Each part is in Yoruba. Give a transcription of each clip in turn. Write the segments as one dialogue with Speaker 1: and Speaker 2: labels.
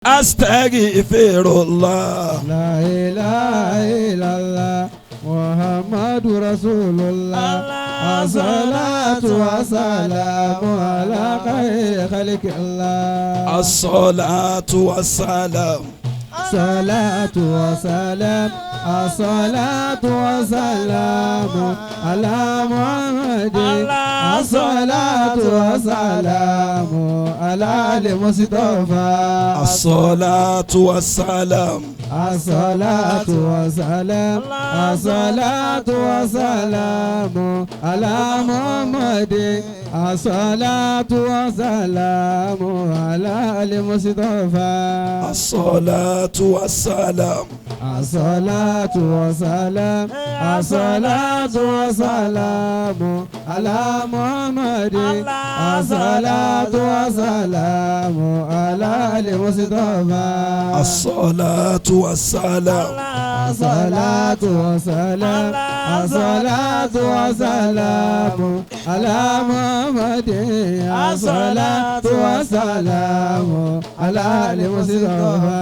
Speaker 1: Astaghfirullah.
Speaker 2: La ilaha illallah Muhammadu Rasulullah. As-salatu was-salamu ala khayri khalqillah.
Speaker 1: As-salatu was-salam.
Speaker 2: Salatu was-salam. As-salatu was-salamu ala Muhammadin. As-salatu was-salamu ala al-Mustafa.
Speaker 1: As-salatu was-salam.
Speaker 2: As-salatu was-salam. As-salatu was-salamu ala Muhammadin. As-salatu was-salamu ala al-Mustafa.
Speaker 1: As-salatu was-salam.
Speaker 2: As-salatu was-salam. As-salatu was-salamu ala Muhammadin. As-salatu was-salamu ala al-Mustafa.
Speaker 1: As-salatu was-salam.
Speaker 2: As-salatu was-salam. As-salatu was-salamu ala Muhammadin. As-salatu was-salamu ala al-Mustafa.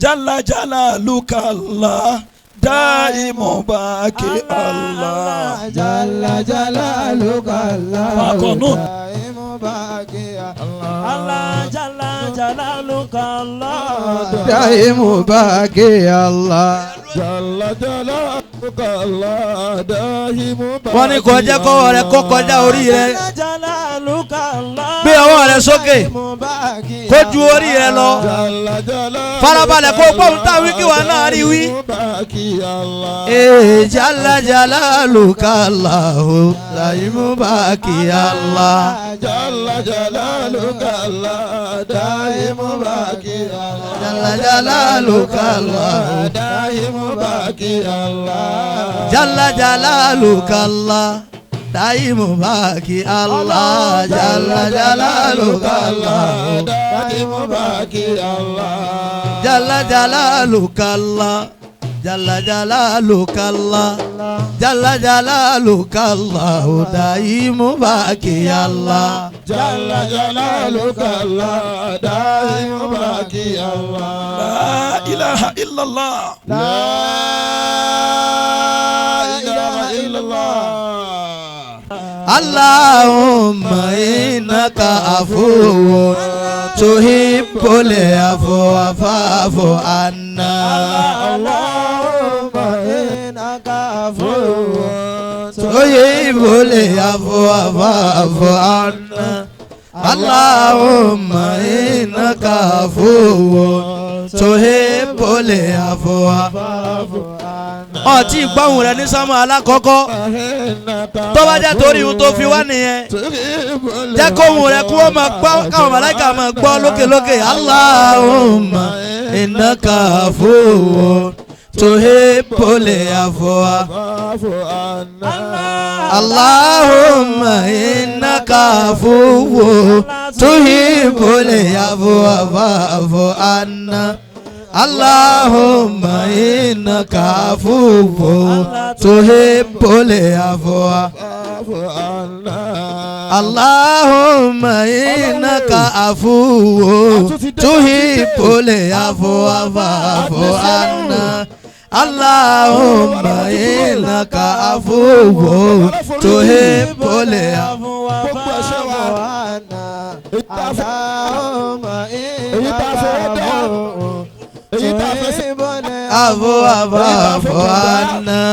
Speaker 1: Jalla jalaluka Allah daimu baki Allah.
Speaker 2: Jalla jalaluka Allah
Speaker 3: daimu baki Allah.
Speaker 4: Allah jalla jalaluka Allah
Speaker 2: daimu baki Allah.
Speaker 3: Jalla jalaluka Allah daimu baki.
Speaker 5: Wọ́n ní kó jẹ́ kọ́wọ́ rẹ kó kọjá orí rẹ. Gbé ọwọ́ rẹ sókè kó ju orí rẹ lọ. Farabalẹ̀ kó gbóhùn tá wí kí wà náà rí wí. Ee jalla jalaluka Allahu daimu baki Allah.
Speaker 3: Jalla jalaluka Allah daimu baki Allah.
Speaker 5: Jalla jalaluka Allah
Speaker 3: daimu baki Allah.
Speaker 5: Jalla jalaluka Allah daimu baki Allah. Jalla jalaluka Allah
Speaker 3: daimu baki Allah.
Speaker 5: Jalla jalaluka Allah. Jalla jalaluka Allah. Jalla jalaluka Allah daimu baki Allah.
Speaker 3: Jalla jalaluka Allah daimu baki Allah.
Speaker 1: La ilaha illallah.
Speaker 3: La ilaha illallah.
Speaker 5: Allahumma innaka afuwwun tuhibbul afwa fa'fu anna.
Speaker 3: Allahumma innaka afuwwun
Speaker 5: tuhibbul afwa fa'fu anna. Allahumma innaka afuwwun tuhibbul afwa fa'fu anna. Ọtí gbọ́hùn rẹ̀ ní sánmọ̀ alákọ̀ọ́kọ́ tó bá jẹ́ torí ohun tó fi wá nìyẹn jẹ́ kóhùn rẹ̀ kí wọ́n máa gbọ́ káwọn màláíkà máa gbọ́ lókèlókè. Allahumma innaka afuwwun tuhibbul afwa. Allahumma innaka afuwwun tuhibbul afwa fa'fu anna. Allahumma innaka afuwwun tuhibbul afwa. Allahumma innaka afuwwun tuhibbul afwa fa'fu anna. Allahumma innaka afuwwun tuhibbul afwa
Speaker 3: fa'fu anna. Allahumma innaka afuwwun
Speaker 5: afuwa anna.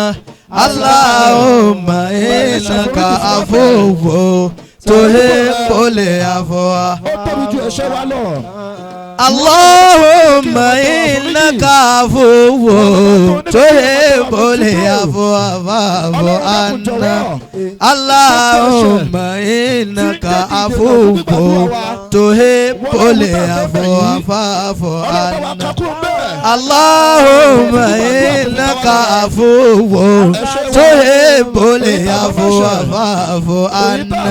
Speaker 5: Allahumma innaka afuwwun tuhibbul afwa. Allahumma innaka afuwwun tuhibbul afwa fa'fu anna. Allahumma innaka afuwwun tuhibbul afwa fa'fu anna. Allahumma innaka afuwwun tuhibbul afwa fa'fu anna.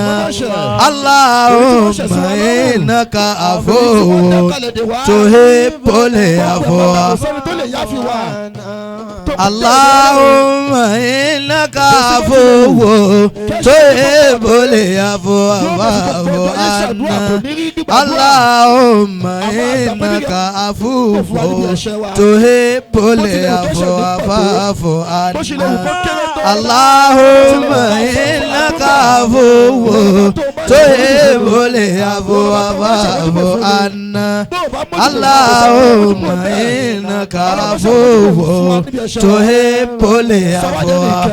Speaker 5: Allahumma innaka afuwwun tuhibbul afwa. Allahumma innaka afuwwun tuhibbul afwa fa'fu anna. Allahumma innaka afuwwun tuhibbul afwa fa'fu anna. Allahumma innaka afuwwun tuhibbul afwa fa'fu anna. Allahumma innaka afuwwun tuhibbul afwa.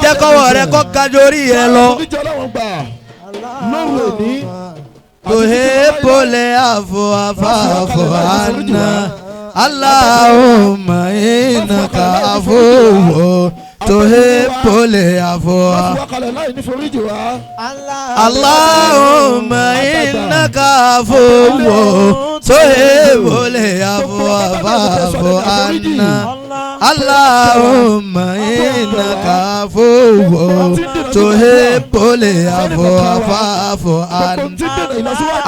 Speaker 5: Jẹ́ kọ́wọ́ rẹ kó kájórí rẹ lọ. Tuhibbul afwa fa'fu anna. Allahumma innaka afuwwun tuhibbul afwa. Allahumma innaka afuwwun tuhibbul afwa fa'fu anna. Allahumma innaka afuwwun tuhibbul afwa fa'fu anna.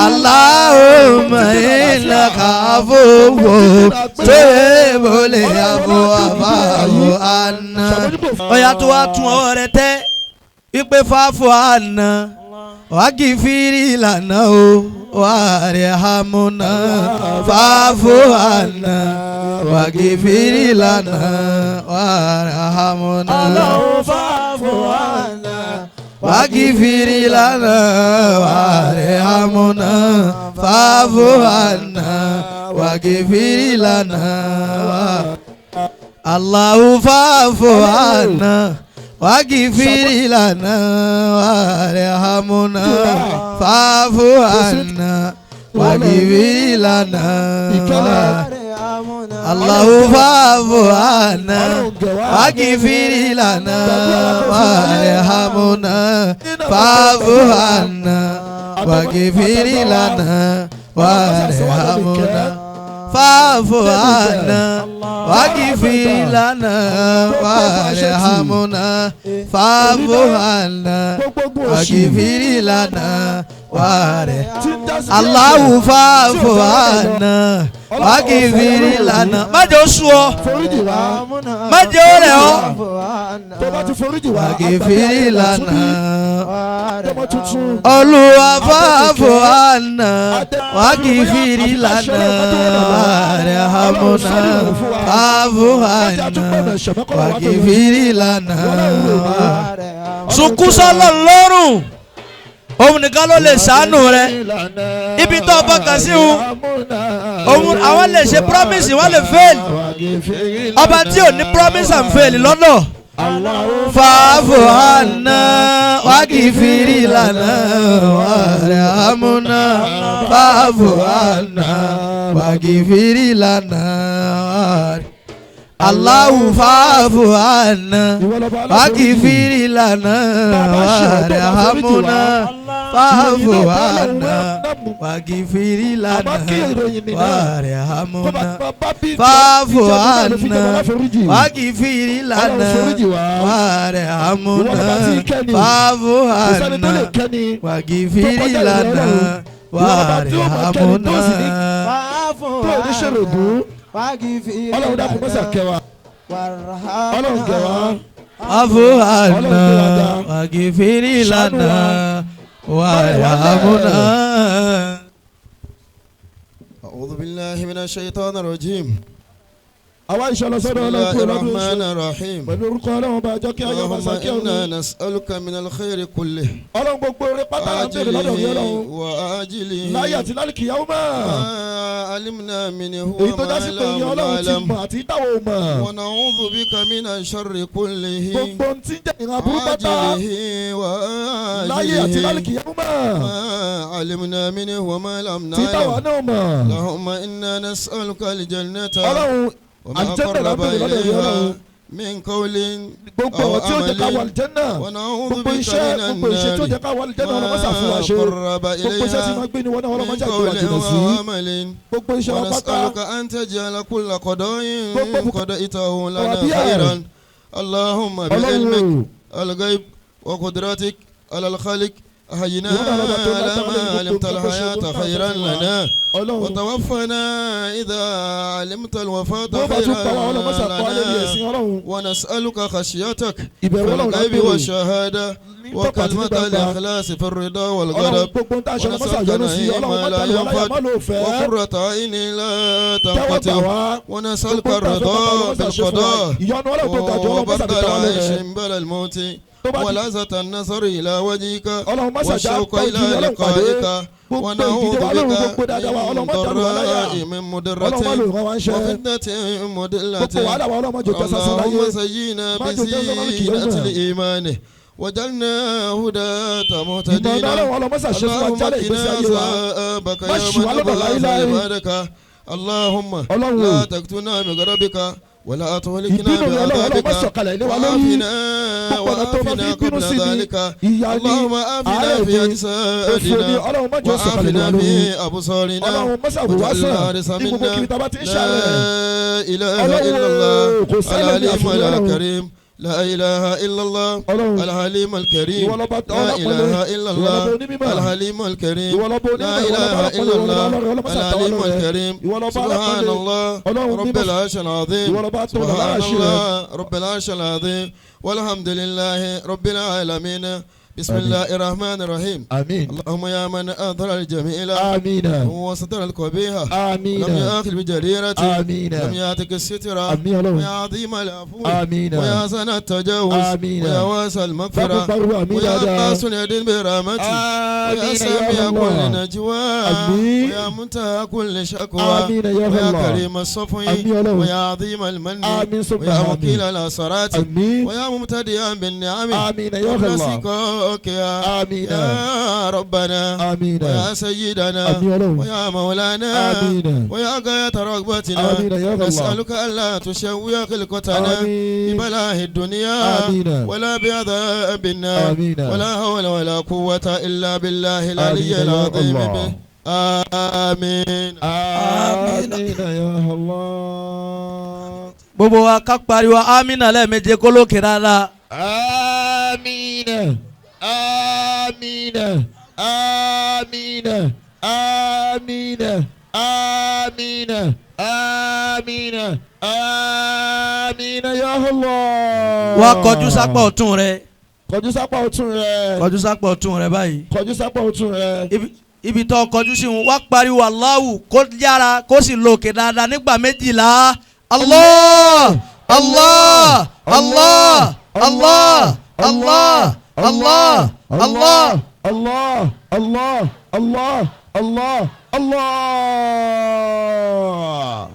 Speaker 5: Allahumma innaka afuwwun tuhibbul afwa fa'fu anna. Ọ̀yà tó wá tún ọwọ́ rẹ tẹ́ wípé fa'fu anna wàgìfìrì lànà o wàrẹ̀hámúnà fa'fu anna wàgìfìrì lànà wàrẹ̀hámúnà.
Speaker 4: Ọlọ́run fa'fu anna
Speaker 5: wàgìfìrì lànà wàrẹ̀hámúnà fa'fu anna wàgìfìrì lànà. Allahu fa'fu anna wàgìfìrì lànà wàrẹ̀hámúnà fa'fu anna wàgìfìrì lànà. Allahu fa'fu anna wàgìfìrì lànà wàrẹ̀hámúnà fa'fu anna wàgìfìrì lànà wàrẹ̀hámúnà fa'fu anna wàgìfìrì lànà wàrẹ̀hámúnà fa'fu anna wàgìfìrì lànà wàrẹ̀. Allahu fa'fu anna wàgìfìrì lànà. Má jẹ́ ó sú ọ, má jẹ́ ó rẹ̀ ọ́. Wàgìfìrì lànà. Olúwa fa'fu anna wàgìfìrì lànà wàrẹ̀hámúnà fa'fu anna wàgìfìrì lànà. Sunkún sọ́lọ̀ lọ́rùn, òun nìkan ló lè ṣàánú rẹ. Ibi tó o fọkàn sí òun àwọn lè ṣe promise, wọ́n lè fail. Ọba tí ò ní promise and fail lọ́dọ̀. Fa'fu anna wàgìfìrì lànà wàrẹ̀hámúnà fa'fu anna wàgìfìrì lànà. Allahu fa'fu anna wàgìfìrì lànà wàrẹ̀hámúnà fa'fu anna wàgìfìrì lànà wàrẹ̀hámúnà fa'fu anna wàgìfìrì lànà wàrẹ̀hámúnà fa'fu anna wàgìfìrì lànà wàrẹ̀hámúnà.
Speaker 3: Ọlọ́run dákun mọ́sà kẹwàá. Ọlọ́run kẹwàá.
Speaker 5: Fa'fu anna wàgìfìrì lànà wàrẹ̀hámúnà.
Speaker 6: أعوذ بالله من الشيطان الرجيم.
Speaker 3: Àwa ìṣọlọ sọ́dọ̀ Ọlọ́run kúrò lọ́dún
Speaker 6: الرحمن الرحيم.
Speaker 3: pẹ̀lú orúkọ Ọlọ́run bá jọ kí ayọ̀ máa sàkí
Speaker 6: اللهم
Speaker 3: ọ̀run.
Speaker 6: إنا نسألك من الخير كله
Speaker 3: Ọlọ́run gbogbo oore pátá là ń béèrè lọ́dọ̀ rẹ Ọlọ́run.
Speaker 6: وآجله
Speaker 3: Láyé àti lálùkìyáwó mọ̀.
Speaker 6: ما علمنا منه
Speaker 3: Èyí tó
Speaker 6: وما
Speaker 3: já sí pé ìyẹn
Speaker 6: لم
Speaker 3: Ọlọ́run ti
Speaker 6: نعلم
Speaker 3: mọ̀ àti táwọn ò mọ̀.
Speaker 6: ونعوذ بك من الشر كله
Speaker 3: Gbogbo ohun tí ń jẹ́ ìran burú pátá.
Speaker 6: عاجله
Speaker 3: Láyé àti
Speaker 6: وآجله
Speaker 3: lálùkìyáwó mọ̀.
Speaker 6: ما علمنا منه وما لم
Speaker 3: Tí táwa
Speaker 6: نعلم
Speaker 3: náà mọ̀.
Speaker 6: اللهم إنا نسألك الجنة
Speaker 3: Ọlọ́run
Speaker 6: وما
Speaker 3: الجنة لا
Speaker 6: قرب
Speaker 3: بد لنا
Speaker 6: إليها من قول
Speaker 3: gbogbo
Speaker 6: أو
Speaker 3: ọ̀rọ̀ tí ó jẹ́ ká wọ
Speaker 6: عمل
Speaker 3: àlùjánnà.
Speaker 6: ونعوذ
Speaker 3: Gbogbo
Speaker 6: بك
Speaker 3: iṣẹ́
Speaker 6: من
Speaker 3: gbogbo iṣẹ́ tí ó
Speaker 6: النار
Speaker 3: jẹ́ ká wọ àlùjánnà Ọlọ́run má ṣàfihàn
Speaker 6: ما
Speaker 3: ṣe.
Speaker 6: قرب
Speaker 3: Gbogbo iṣẹ́ tí
Speaker 6: إليها
Speaker 3: máa gbé ni wọ́n náà Ọlọ́run má
Speaker 6: من
Speaker 3: ṣàgbé wa
Speaker 6: قول
Speaker 3: jìnnà sí.
Speaker 6: أو عمل
Speaker 3: Gbogbo iṣẹ́ wa pátá.
Speaker 6: ونسألك أن تجعل كل قضاء
Speaker 3: Gbogbo
Speaker 6: قضيته لنا
Speaker 3: Ọ̀rọ̀ bí
Speaker 6: خيرا اللهم
Speaker 3: Ọlọ́run
Speaker 6: بعلمك الغيب وقدرتك على الخلق أحينا
Speaker 3: Ìwọ náà lọ́ba tó
Speaker 6: على
Speaker 3: lágbára
Speaker 6: ما
Speaker 3: lórí gbogbo
Speaker 6: علمت
Speaker 3: nǹkan tó ṣe
Speaker 6: الحياة
Speaker 3: tó náà
Speaker 6: خيرا
Speaker 3: fún wa.
Speaker 6: لنا
Speaker 3: Ọlọ́run
Speaker 6: وتوفنا إذا علمت الوفاة
Speaker 3: bó bá tún pa wá Ọlọ́run má
Speaker 6: خيرا
Speaker 3: ṣàpá lórí
Speaker 6: لنا
Speaker 3: ẹ̀sìn Ọlọ́run.
Speaker 6: ونسألك خشيتك
Speaker 3: Ìbẹ̀rù
Speaker 6: في
Speaker 3: Ọlọ́run
Speaker 6: الغيب
Speaker 3: lábẹ́rẹ́.
Speaker 6: والشهادة
Speaker 3: Ní
Speaker 6: وكلمة الإخلاص في الرضا والغضب ونسألك نعيما لا ينفد وقرة عين لا تنقطع ونسألك الرضا بالقضاء وبرد العيش بلا الموت ولذة النظر إلى وجهك والشوق إلى لقائك ونعوذ بك من ضراء من مضرة وفتنة مضلة اللهم زينا بزينة الإيمان وجعلنا هداة مهتدين اللهم قنا عذابك يا من أبعث عبادك اللهم لا تقتلنا بغضبك ولا تهلكنا بعذابك وعافنا وعافنا قبل ذلك اللهم عافنا في أجسادنا وعافنا في أبصارنا واجعلنا وارثا منا لا إله إلا الله العليم الكريم لا إله إلا الله الحليم الكريم لا إله إلا الله الحليم الكريم لا إله إلا الله الحليم الكريم سبحان الله رب العرش العظيم سبحان الله رب العرش العظيم والحمد لله رب العالمين بسم الله الرحمن الرحيم
Speaker 3: آمين
Speaker 6: اللهم يا من أظهر الجميل
Speaker 3: آمين
Speaker 6: وستر القبيح
Speaker 3: آمين
Speaker 6: لم يأخذ بجريرة
Speaker 3: آمين
Speaker 6: لم يأتك الستر
Speaker 3: آمين
Speaker 6: ويا عظيم العفو
Speaker 3: آمين
Speaker 6: ويا سنة التجاوز
Speaker 3: آمين
Speaker 6: ويا واسع المغفرة ويا قاس اليد برحمتي ويا سامع كل نجوى ويا منتهى كل شكوى
Speaker 3: آمين يا
Speaker 6: ويا
Speaker 3: الله
Speaker 6: كريم الصفو
Speaker 3: آمين
Speaker 6: ويا عظيم المن
Speaker 3: آمين
Speaker 6: ويا وكيل الأسرات
Speaker 3: آمين
Speaker 6: ويا مبتدئا بالنعم
Speaker 3: آمين يا الله آمين
Speaker 6: يا ربنا
Speaker 3: آمين
Speaker 6: ويا سيدنا
Speaker 3: آمين
Speaker 6: ويا مولانا
Speaker 3: آمين
Speaker 6: ويا غاية رغبتنا
Speaker 3: آمين يا الله
Speaker 6: نسألك ألا تشوي خلقتنا
Speaker 3: آمين
Speaker 6: ببلاه الدنيا
Speaker 3: آمين
Speaker 6: ولا بعذاب النار
Speaker 3: آمين
Speaker 6: ولا حول ولا قوة إلا بالله العلي
Speaker 3: آمين يا
Speaker 6: العظيم
Speaker 3: الله.
Speaker 6: آمين
Speaker 3: آمين يا الله
Speaker 5: gbogbo wa ká pariwo amina lẹ́ẹ̀méje kó lókè rárá.
Speaker 3: آمين آمين آمين آمين آمين آمين آمين يا الله.
Speaker 5: wá kọjú sápá ọ̀tún rẹ
Speaker 3: kọjú sápá ọ̀tún rẹ
Speaker 5: kọjú sápá ọ̀tún rẹ báyìí.
Speaker 3: kọjú sápá ọ̀tún rẹ.
Speaker 5: Ibi tó kọjú sí wọn wá pariwo Allahu kó yára kó sì lókè dáadáa nígbà méjìlá. Allah Allah Allah Allah Allah Allah Allah.
Speaker 3: Allah Allah Allah Allah Allah.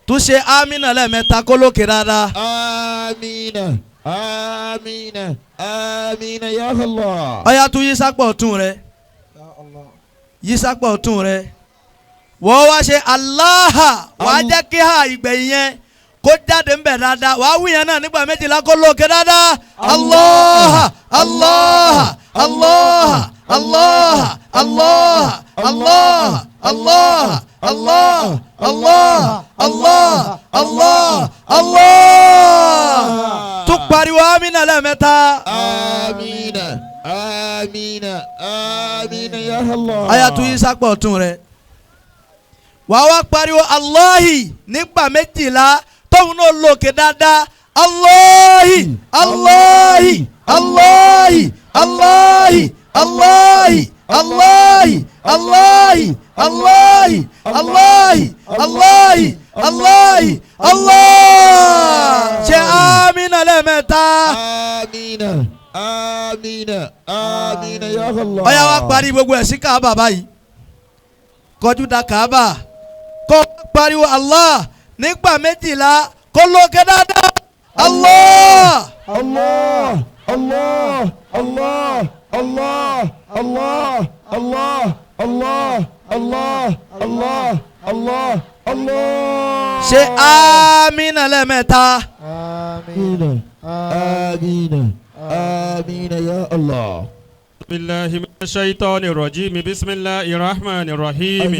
Speaker 5: Tún ṣe amina lẹ́ẹ̀mẹ́ta kó lókè dáadáa.
Speaker 3: Amina amina amina ya Allah.
Speaker 5: Ọ̀yá tún yí sápá ọ̀tún rẹ yí sápá ọ̀tún rẹ wọ́n wá ṣe Aláhà wàá jẹ́ kí ha ìgbẹ̀yìn yẹn kó jáde ń bẹ̀ dáadáa wàá wí yẹn náà nígbà méjìlá kó lókè dáadáa. Allah Allah Allah Allah Allah Allah Allah Allah Allah Allah Allah Allah. Tún pariwo amina lẹ́ẹ̀mẹ́ta.
Speaker 3: Amina amina amina ya Allah.
Speaker 5: Aya tún yí sápọ̀ ọ̀tún rẹ̀ wàá wá pariwo Allahi nígbà méjìlá tóun náà lòkè dáadáa. Allahi Allahi Allahi Allahi Allahi Allahi Allahi Allahi Allahi Allahi Allahi Allah. Ṣe amina lẹ́ẹ̀mẹ́ta.
Speaker 3: Amina amina amina ya Allah.
Speaker 5: Ọ̀yá wa parí gbogbo ẹ̀ sí Káàbà báyìí kọjú da Káàbà kó pariwo Allah nígbà méjìlá kó lókè dáadáa. Allah
Speaker 3: Allah Allah Allah Allah Allah Allah Allah Allah Allah Allah Allah.
Speaker 5: Ṣe amina lẹ́ẹ̀mẹ́ta.
Speaker 3: Amina amina amina ya Allah.
Speaker 7: بالله من الشيطان الرجيم بسم الله الرحمن الرحيم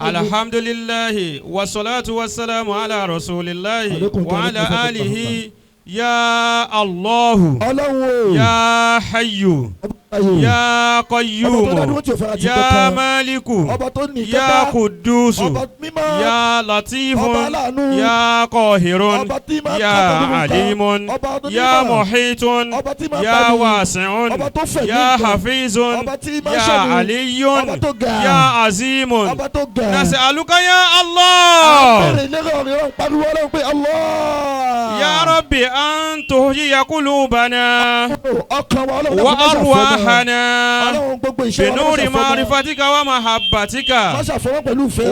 Speaker 7: الحمد لله والصلاة والسلام على رسول الله وعلى آله يا الله
Speaker 3: Ọlọ́run o.
Speaker 7: يا حي يا قيوم يا مالك يا قدوس يا لطيف يا قاهر يا عليم يا محيط يا واسع يا حفيظ يا علي يا عظيم نسألك يا الله يا ربي أن تهدي قلوبنا وأرواحنا بنور معرفتك ومحبتك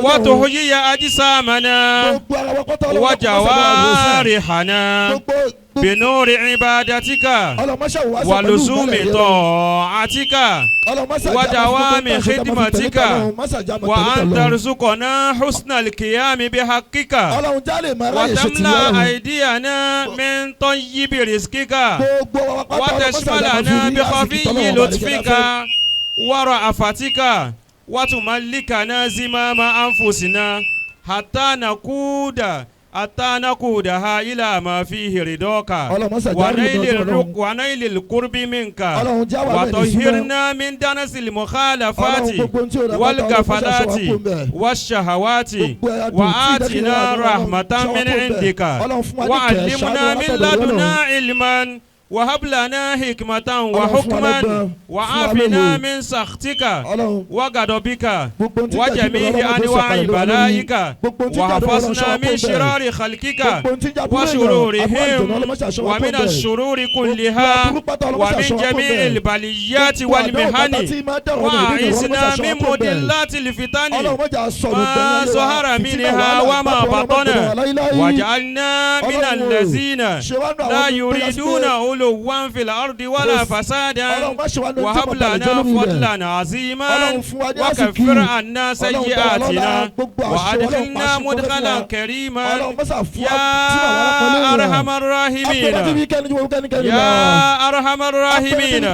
Speaker 7: وتهيئ أجسامنا وجوارحنا بنور عبادتك ولزوم طاعتك ودوام خدمتك وأن ترزقنا حسن القيام بحقك وتملأ أيدينا من طيب رزقك وتشملنا بخفي لطفك ورأفتك وتملكنا زمام أنفسنا حتى نقودها إلى ما فيه رضاك ونيل القرب منك وطهرنا من دنس المخالفات والغفلات والشهوات وآتنا رحمة من عندك وعلمنا من لدنا علما وهب لنا حكمة وحكما وعافنا من سخطك وغضبك وجميع أنواع بلائك وحفظنا من شرار خلقك وشرورهم ومن الشرور كلها ومن جميع البليات والمحن وأعذنا من مضلات الفتن ما ظهر منها وما بطن واجعلنا من الذين لا يريدون علوا في الأرض ولا فسادا وهب لنا فضلا عظيما وكفر عنا سيئاتنا وأدخلنا مدخلا كريما يا أرحم الراحمين يا أرحم الراحمين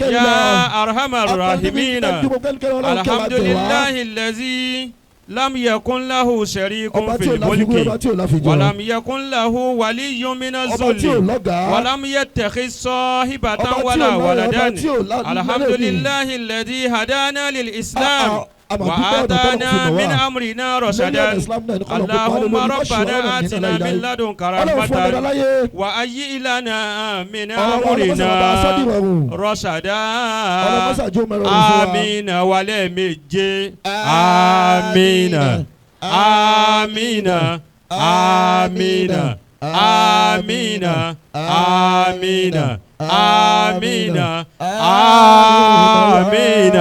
Speaker 7: يا أرحم الراحمين. الحمد لله الذي لم يكن له شريك في الملك ولم يكن له ولي من الذل ولم يتخذ صاحبة ولا ولدا. الحمد لله الذي هدانا للإسلام وآتانا من أمرنا رشدا. اللهم ربنا آتنا من لدنك رحمة وهيئ لنا من أمرنا رشدا. آمين ولمجي آمين آمين آمين آمين آمين آمين آمين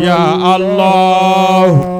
Speaker 7: يا الله.